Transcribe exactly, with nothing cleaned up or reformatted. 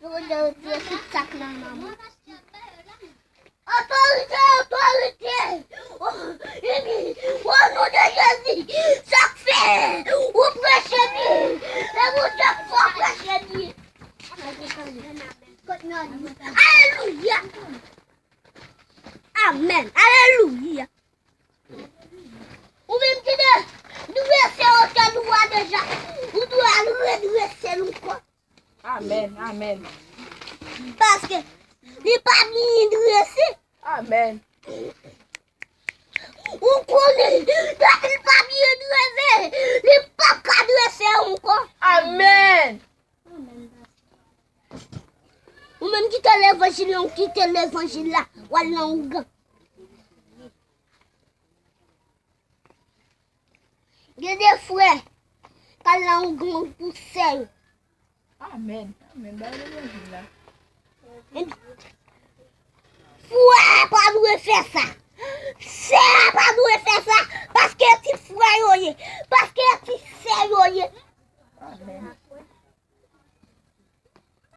Yo retire tout sa k nan men mwen. Otorite, otorite! O, o non de Jezi, sa k fè ou preche byen? E Bondye k fè w preche byen. Alelouya! Amèn! Alelouya! Ou menm ki te drese otèl ou a deja, ou dwe al redrese l ankò. Amèn, amèn. Paske li pa byen drese. Amèn. Ou konnen, depi l pa byen drese, li p ap ka drese ankò. Amèn. Ou menm kite levanjil la, ou kite levanjil la, w al nan ougan. Gen de frè k al nan ougan pou sè yo. Amèn. Amèn. Ba yo levanjil la. Frè pa dwe fè sa.